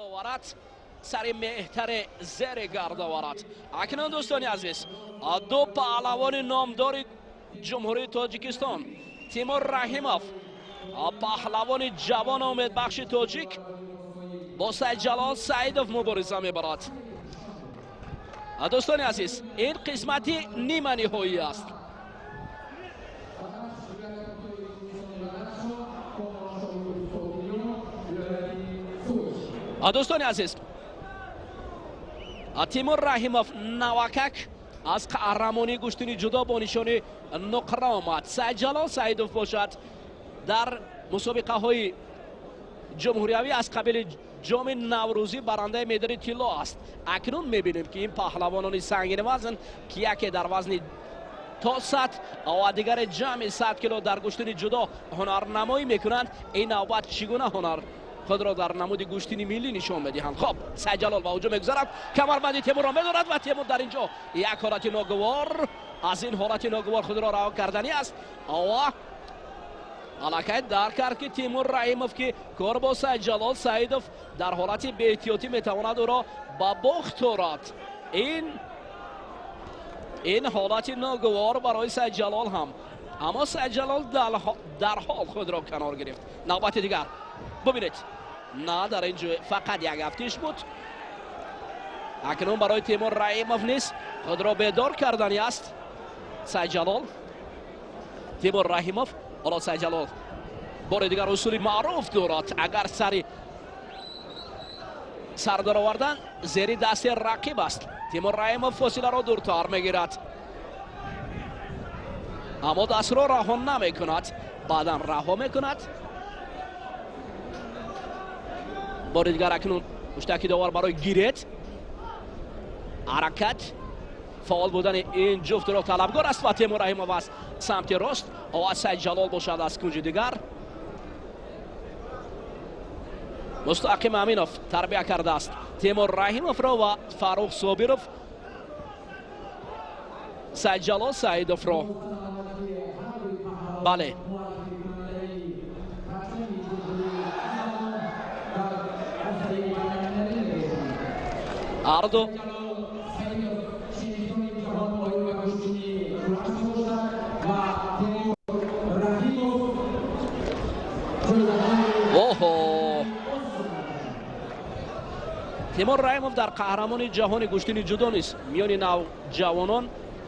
Оварад сари меҳтаре зери гард оварад. Акнун, дӯстони азиз, ду паҳлавони номдори Ҷумҳурии Тоҷикистон, Тимур Раҳимов, паҳлавони ҷавону умедбахши тоҷик, бо Сайдҷалол Саидов мубориза мебарад. Дӯстони азиз, ин қисмати нима ниҳоӣ аст. Дӯстони азиз, Тимур Раҳимов навакак аз қаҳрамонии гӯштини ҷудо бо нишони нуқра омад. Сайдҷалол Саидов бошад, дар мусобиқаҳои ҷумҳуриявӣ аз қабили Ҷоми Наврӯзӣ барандаи медали тилло аст. Акнун мебинем, ки ин паҳлавонони сангинвазн, ки яке дар вазни то 100 ва дигаре ҷамъи 100 кило дар гӯштини ҷудо ҳунарнамоӣ мекунанд, ин навбат чӣ гуна ҳунар худро дар намуди гӯштини миллӣ нишон медиҳанд. Хоб, Сайдҷалол ба ҳуҷум мегузарад, камарбанди Темурро медорад ва Темур дар ин ҷо як ҳолати ногувор, аз ин ҳолати ногувор худро раҳо карданӣ аст ва аллакай дарк кард, ки Тимур Раҳимов, ки кор бо Сайдҷалол Саидов дар ҳолати беэҳтиётӣ метавонад ӯро ба бохт орад. Ин ҳолати ногувор барои Сайдҷалол ҳам, аммо Сайдҷалол дарҳол худро канор гирифт. Навбати дигар бубинед, на, дар ин ҷо фақат як афтиш буд. Акнун барои Тимур Раҳимов низ худро бедор кардани аст. Сайдҷалол, Тимур Раҳимов. Ҳоло Сайдҷалол бори дигар усули маъруф дорад, агар сари сар даровардан зери дасти рақиб аст. Тимур Раҳимов фосиларо дуртар мегирад, аммо дастро раҳо намекунад, баъдан раҳо мекунад. Бори дигар акнун муштаки довар барои гирет. Ҳаракат фаъол будани ин ҷуфтро талабгор аст ва Темур Раҳимов аз самти рост ва Сайдҷалол бошад аз кунҷи дигар. Мустақим Аминов тарбия кардааст Темур Раҳимовро ва Фаррух Собиров Сайдҷалол Саидовро. Бале, ҳарду оҳо. Тимур Раҳимов дар қаҳрамони ҷаҳони гӯштини ҷудо низ миёни навҷавонон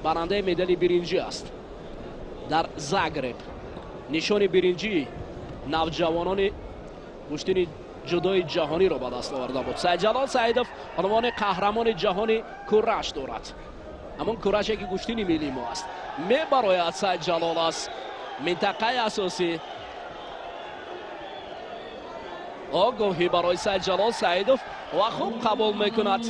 барандаи медали биринҷӣ аст. Дар Загреб нишони биринҷии навҷавонони гӯштини ҷудои ҷаҳониро ба даст оварда буд. Сайдҷалол Саидов унвони қаҳрамони ҷаҳони кураш дорад, ҳамон кураше, ки гӯштини миллии мо аст. Мебарояд Сайдҷалол аз минтақаи асосӣ. Огоҳӣ барои Сайдҷалол Саидов ва хуб қабул мекунад.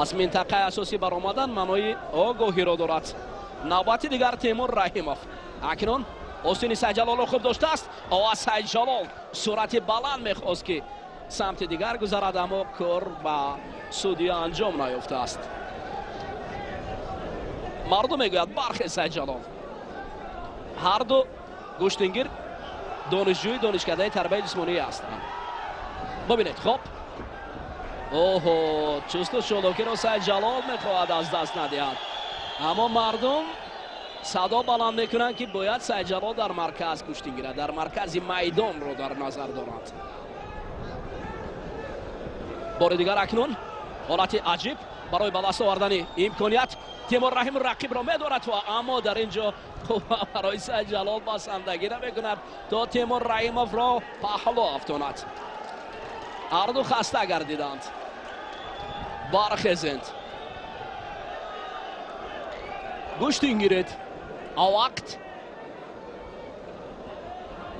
Аз минтақаи асосӣ баромадан маънои огоҳиро дорад. Навбати дигар Темур Раҳимов акнун остини Сайдҷалолро хуб доштааст ва Сайдҷалол суръати баланд мехост, ки самти дигар гузарад, аммо кор ба судья анҷом наёфтааст. Мардум мегӯяд: «Бархез, Сайдҷалол». Ҳарду гӯштингир донишҷӯи донишкадаи тарбияи ҷисмонӣ ҳастанд. Бубинед, хоб, оҳо, чусту чолокиро Сайдҷалол мехоҳад аз даст надиҳад, аммо мардум садо баланд мекунанд, ки бояд Сайдҷалол дар марказ гӯштин гирад, дар маркази майдонро дар назар доранд. Бори дигар акнун ҳолати аҷиб барои ба даст овардани имконият. Тимур Раҳим рақибро медорад ва аммо дар ин ҷо қувва барои Сайдҷалол басандагӣ намекунад, то Тимур Раҳимовро паҳлӯ афтонад. Ҳарду хаста гардиданд. Бархезед, гӯштин гиред, вақт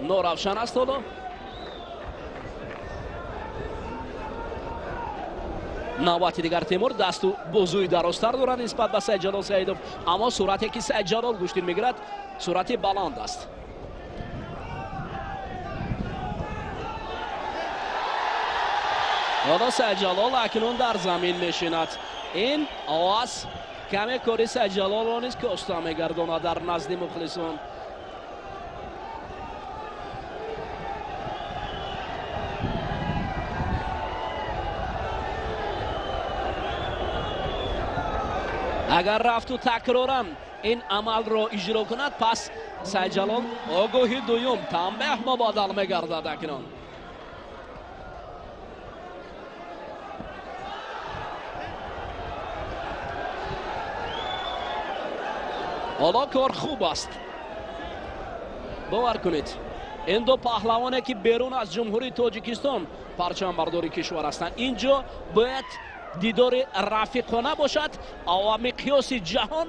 норавшан аст ҳоло. Навбати дигар Темур дасту бозуи дарозтар дорад нисбат ба Сайдҷалол Саидов, аммо суръате, ки Сайдҷалол гӯштин мегирад, суръати баланд аст. Ҳоло Сайдҷалол акнун дар замин мешинад. Ин овоз каме кори Сайдҷалолро низ коста мегардонад дар назди мухлисон. Агар рафту такроран ин амалро иҷро кунад, пас Сайдҷалол огоҳи дуюм танбеҳ мубодал мегардад. Акнун ҳоло кор хуб аст. Бовар кунед, ин ду паҳлавоне ки берун аз Ҷумҳурии Тоҷикистон парчамбардори кишвар ҳастанд, инҷо бояд дидори рафиқона бошад ва миқёси ҷаҳон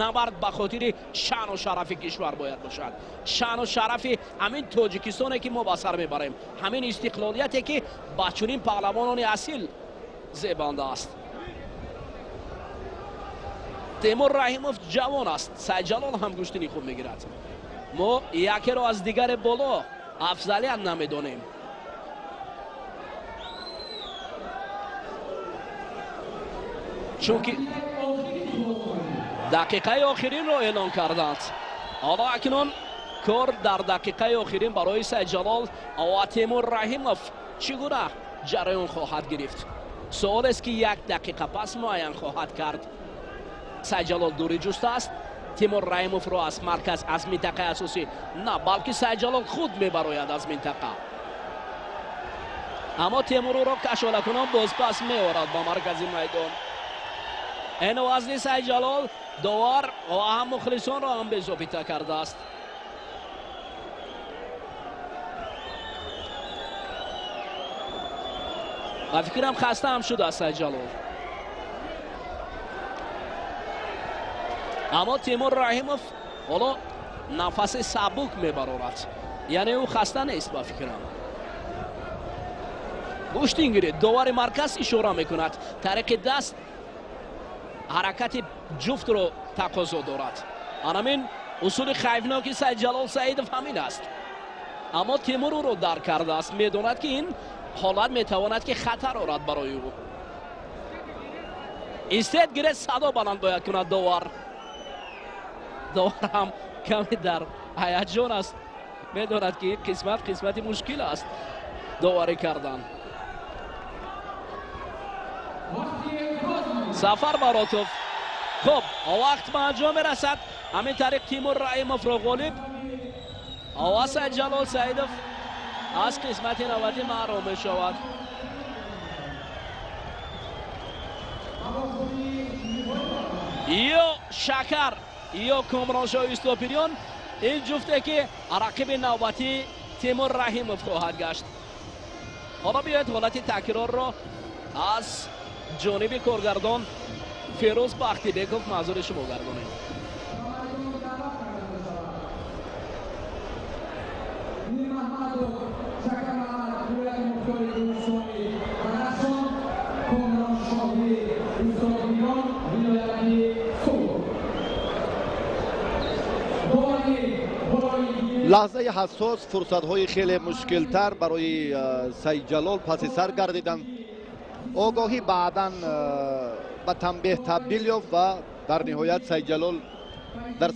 набард ба хотири шаъну шарафи кишвар бояд бошад. Шаъну шарафи ҳамин Тоҷикистоне ки мо ба сар мебарем, ҳамин истиқлолияте ки ба чунин паҳлавонони асил зебанда аст. Темур Раҳимов ҷавон аст, Сайдҷалол ҳам гӯштини хуб мегирад. Мо якеро аз дигаре боло афзалият намедонем. Чунки дақиқаи охиринро эълон карданд. Ҳоло акнун кор дар дақиқаи охирин барои Сайдҷалол ва Темур Раҳимов чӣ гуна ҷараён хоҳад гирифт? Суолест ки як дақиқа пас муайян хоҳад кард. Сайдҷалол дурӣ ҷустааст, Тимур Раҳимовро аз марказ, аз минтақаи асосӣ на, балки Сайдҷалол худ мебарояд аз минтақа. Аммо Темур ӯро кашолакунон бозпас меорад ба маркази майдон. Ин вазни Сайдҷалол довар ва ҳам мухлисонро ҳам безобита кардааст. Ба фикрам хаста ҳам шудааст Сайдҷалол. Аммо Тимур Раҳимов ҳоло нафаси сабук мебарорад, яъне ӯ хаста нест ба фикрам. Гӯштин гиред, довари марказ ишора мекунад, тариқи даст ҳаракати ҷуфтро тақозо дорад. Анамин усули хайфноки Сайдҷалол Саидов ҳамин аст. Аммо Тимур ӯро дарк кардааст, медонад ки ин ҳолат метавонад ки хатар орад барои ӯ. Истед гиред, садо баланд бояд кунад довар. Довар ҳам каме дар ҳаяҷон аст, медонад ки ин қисмат қисмати мушкил аст доварӣ кардан. Сафар Баротов. Хуб, вақт ба анҷом мерасад. Ҳамин тариқ Тимур Раҳимовро ғолиб ва Сайдҷалол Саидов аз қисмати навбатӣ маҳрум мешавад. Ё Шакар ё Комроншоҳ Устопириён, ин ҷуфте ки рақиби навбатии Тимур Раҳимов хоҳад гашт. Ҳоло биёед ҳолати такрорро аз ҷониби коргардон Фирӯз Бахтибеков манзури шумо гардонем. Лаҳзаи ҳассос, фурсатҳои хеле мушкилтар барои Сайдҷалол паси сар гардиданд. Огоҳӣ баъдан ба танбеҳ табдил ёфт ва дар ниҳоят Сайдҷалол дар